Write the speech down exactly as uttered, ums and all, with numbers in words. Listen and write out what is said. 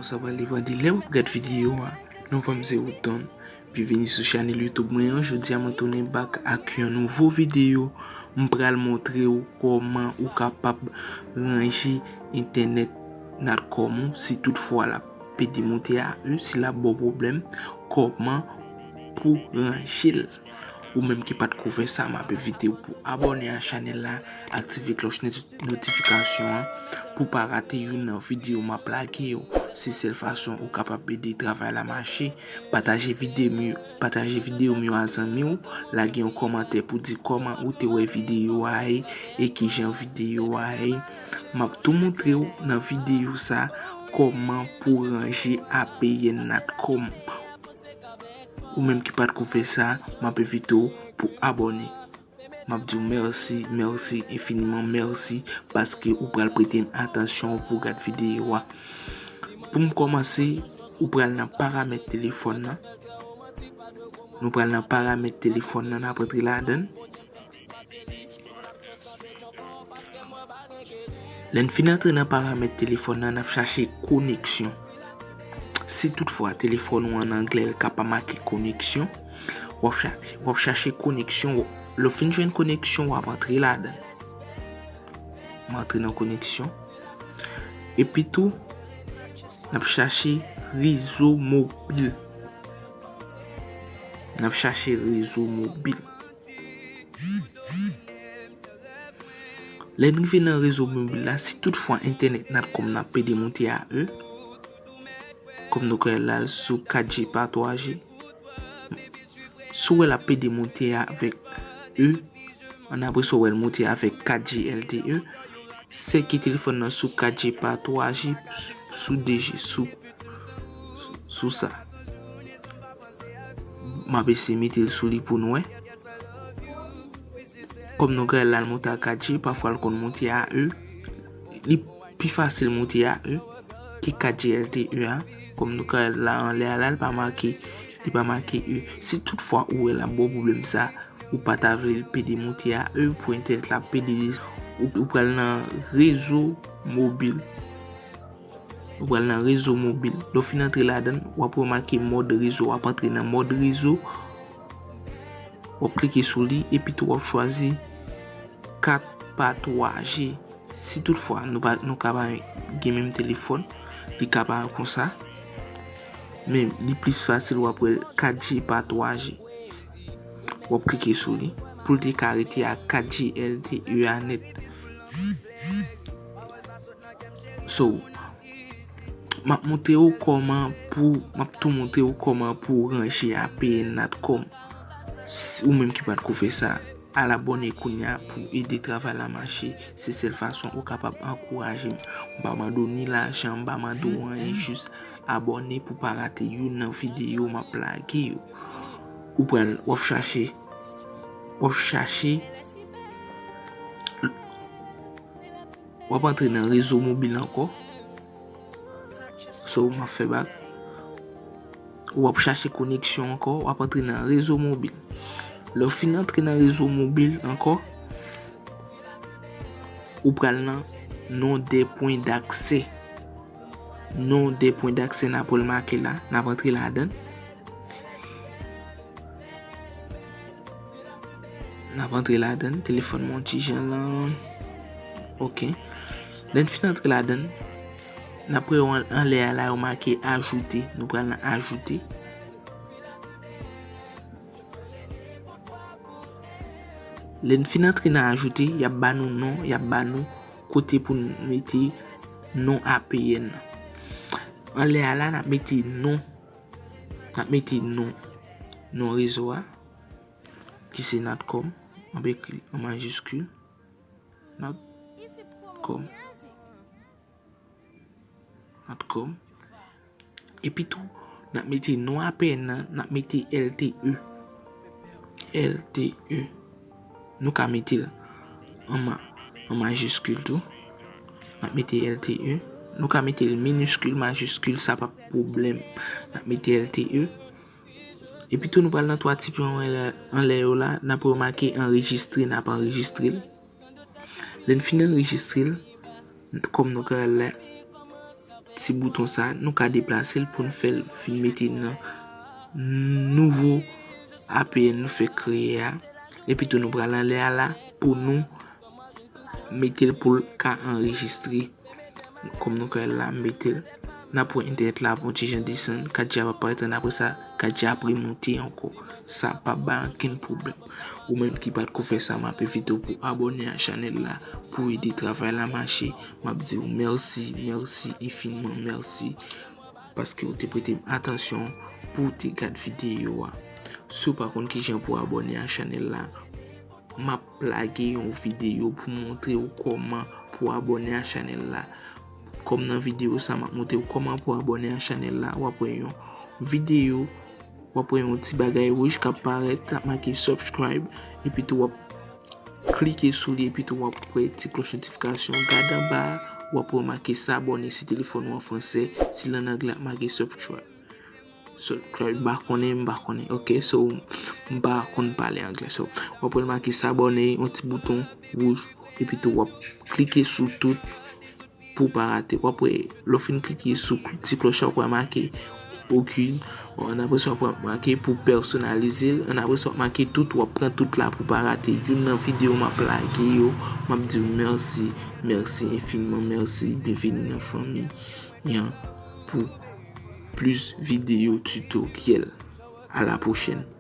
Sa pral depann de lè w ap gad videyo a. Non pa m se Woodton. Byenveni sou chanèl YouTube mwen an. Jodi a mwen tounen back ak yon nouvo videyo. M pral montre w kòman ou kapab ranje entènèt Natcom ou si tout fwa l ap pede monte a e, si l ap ba w pwoblèm, kòman pou ranje l. Ou menm ki pa t ko fè sa, m ap envite w pou abòne a chanèl la, aktive klòch noti-, notifikasyon an pou pa rate youn nan videyo m ap lage yo. Se sèl fason ou kapab ede travay la mache. Pataje videyo m yo, pataje videyo m yo a zanmi w, lage yon kòmantè pou di kòman ou te wè videyo a ye e kijan videyo a ye. M ap tou montre w nan videyo sa kòman pou ranje A P N Natcom. Ou menm ki pa t ko fè sa, m ap envite w pou abòne. M ap di w mèsi, mèsi enfiniman, mèsi paske ou pral prete m atansyon pou w gad videyo a. Pou m kòmanse, ou pral nan paramèt telefòn nan. Nou pral nan paramèt telefòn nan, n ap antre ladan l. Lè n fin antre nan paramèt telefòn nan, n ap chache koneksyon. Si toutfwa telefòn ou an anglè, l ka pa make koneksyon, w ap cha-, w ap chache koneksyon. Lè w fin jwenn koneksyon, w ap antre ladan l. M antre nan koneksyon. Epi tou, n ap chache rezo mobil. N ap chache rezo mobil. Lè n rive nan rezo mobil la, si toutfwa entènèt Natcom nan ap pede monte a e, kòm nou ka wè l la, l sou kat G pa twa G. Si w wè l ap pede monte avèk e, ann apre sa w wè l monte avèk kat G L T E, sèke telefòn nan sou kat G pa twa G, sou de G, sou, sou sa. M ap eseye mete l sou li pou n wè. Kòm nou ka wè l la, l monte a kat G, pafwa l konn monte a e. Li pi fasil monte a e ke kat G L T E a. Kòm nou ka wè l la anlè a la, li pa make, li pa make e. Si toutfwa ou wè l ap ba w pwoblèm sa, ou pa ta vle l pede monte a e pou entènèt la pede, ou, ou pral nan rezo mobil. Ou pral nan rezo mobil. Lè w fin antre ladan l, w ap remake mòd rezo. W ap antre nan mòd rezo. W ap klike sou li, epi tou w ap chwazi kat pa twa G. Si toutfwa nou pa, nou ka pa gen menm telefòn, li ka pa konsa. Men li plis fasil w ap wè l kat G pa twa G. W ap klike sou li pou l te ka rete a kat G L T E a nèt. So, m ap montre w kòman pou, m ap tou montre w kòman pou w ranje A P N Natcom. Si, ou menm ki pa t ko fè sa, al abòne kounye a pou ede travay la mache. Se sèl fason ou kapab ankouraje m. M pa mande w ni lajan, m pa mande w anyen, jis abòne pou pa rate youn nan videyo m ap lage yo. Ou pral, w ap chache, w ap chache, w ap antre nan rezo mobil ankò. So, m ap fè bak. W ap chache koneksyon ankò, w ap antre nan rezo mobil. Lè w fin antre nan rezo mobil ankò, ou pral nan non de pwen daksè. Non de pwen daksè n ap remake la, n ap antre ladan l. N ap antre ladan l, telefòn mwen yon ti jan lan. Ok. Lè n fin antre ladan l, n ap wè an-, anlè a la yo make ajoute. Nou pral nan ajoute. Lè n fin antre nan ajoute, y ap ba nou non, y ap ba nou kote pou n mete non A P N nan. Anlè a la, n ap mete non, n ap mete non, non rezo a, ki se Natcom, m ap ekri an majiskil, Natcom. Natcom. Epi tou, n ap mete non A P N nan, n ap mete L T E. L T E. Nou ka mete l an ma-, an majiskil tou. N ap mete L T E. Nou ka mete l miniskil, majiskil, sa p ap pwoblèm. N ap mete L T E. Epi tou, nou pral nan twa ti pwen anlè, anlè yo la, n ap remake anrejistre, n ap anrejistre l. Lè n fin anrejistre l, kòm nou ka wè l la, ti bouton sa, nou ka deplase l pou n fè l vin mete nan nouvo A P N nou fèk kreye a. Epi tou nou pral anlè a la pou nou mete l pou l ka anrejistre. Kòm nou ka wè la, m mete l. N ap wè entènèt la ap yon ti jan desann, kat G a ap parèt, ann apre sa, kat G a ap remonte ankò. Sa p ap bay ankenn pwoblèm. Ou menm ki pa t ko fè sa, m ap envite w pou abòne a chanèl la, pou ede travay la mache. M ap di w mèsi, mèsi enfiniman, mèsi. Paske w te prete m atansyon pou w te gad videyo a. Si w pa konn kijan pou abòne a chanèl la, m ap lage yon videyo pou montre w kòman pou abòne a chanèl la. Kòm nan videyo sa, m ap montre w kòman pou abòne a chanèl la. W ap wè yon videyo, w ap wè yon ti bagay wouj k ap parèt, k ap make subscribe, epi tou w ap klike sou li, epi tou w ap wè ti klòch notifikasyon. Gade anba a, w ap wè make s'abonner si telefòn ou an fransè, si l an anglè ap make subscribe. Subscribe, m pa konnen, m pa konnen. Ok, so, m pa konn pale anglè. So, w ap wè make s'abonner, yon ti bouton wouj, epi tou w ap klike sou tout pou w pa rate. W ap wè, lè w fin klike sou ti klòch la, w ap wè make aucune. Ann apre sa, w ap wè make pou pèsonalize l. Ann apre sa, w ap make tout, w ap pran tout la pou w pa rate youn nan videyo m ap lage yo. M ap di w mèsi, mèsi enfiniman, mèsi. Byenveni nan fanmi an pou plis videyo tutoriel. À la prochaine.